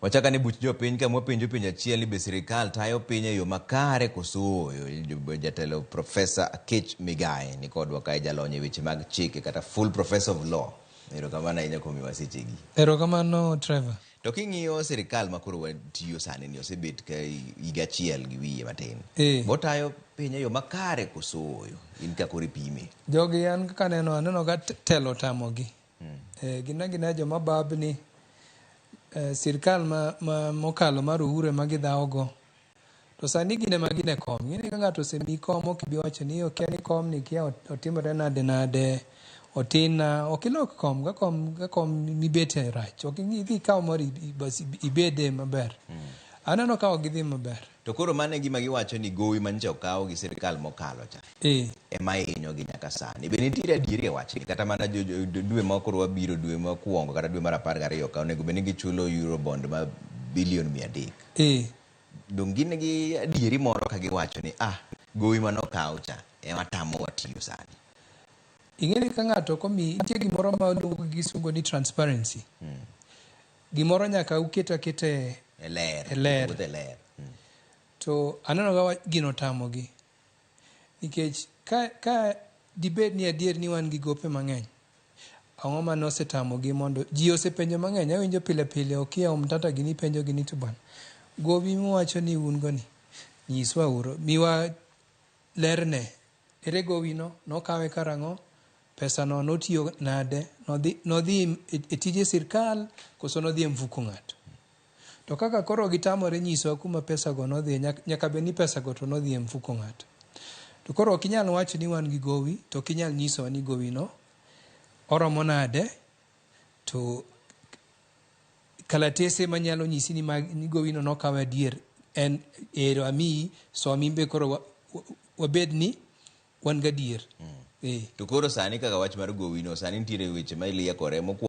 Wachak ane buch jopiny ka mwapenjo penjo achiel ni be sirikal tayo piny e yo makare koso ooyo. Jatelo Profesa Akech Migai ni kodwa kae jalony e weche mag chike kata full professor of law. Erokamano ahinya kuom miwa sechegi. Erokamano Trevor. To king'iyo sirikal ma koro watiyo sani ni osebet ka higa achiel gi wiye matin. Botayo piny e yo makare koso ooyo? In ka koro ipime. Jogi an kaka aneno, aneno ka telo otamogi. Gin agina joma babni. Sirkal ma mokalo mar Uhuru ema gidhawogo. To sani gin ema gin e kom. Ing'eni ka ng'ato osemiyi kom ok ibi wacho ni okia ni kom ni kia otimore nade nade, otinna. Ok ilok kom ka kom ka kom mibete rach. Ok idhi ikaw moro bas ibede maber. Aneno ka ok gidhi maber. To koro mano e gima giwacho ni gowi manyicha okaw gi sirkal mokalo cha ema hinyogi nyaka sani. Be nitiere adieri e wachni? Kata mana dwe ma koro wabiro, dwe mokwongo kata dwe mar 12 ka onego bed ni gichulo Eurobond ma bilion 300. Donge gin gi adieri moro ka giwacho ni ah, gowi mane okaw cha ema tamowa tiyo sani? Ing'e ni ka ng'ato ok omiyi, nitie gimoro ma waluongo gi kisungu ni transparency. Gimoro nyaka uket aketa e ler. E ler. Wuoth e ler. To aneno ka gino otamogi. Nikech ka dibed ni adier ni wan gi gope mang'eny, ang'o mane osetamogi mondo ji osepenjo mang'eny. Awinjo pile pile Okiya Omtata gini penjo gini to bwana, gowi muwacho ni un go ni, nyiswa uru, miwa lerne. Ere gowino? Nokawe karang'o? Pesano notiyo nade? Nodhi e tije sirkal koso nodhi e mfuko ng'ato? To kaka koro gitamore nyisowa kuma pesago nodhiye, nyaka bed ni pesago to nodhi e mfuko ng'ato. To koro ok inyal wacho ni wan gi gowi, to ok inyal nyisowa ni gowino oromo nade, to kalatese manyalo nyisi ni ni gowino nokaw adier en ero amiyi, som in be koro wabed ni wan gadier. To koro sani kaka wach mar gowino, sani nitiere weche ma iliekore. Mokwongo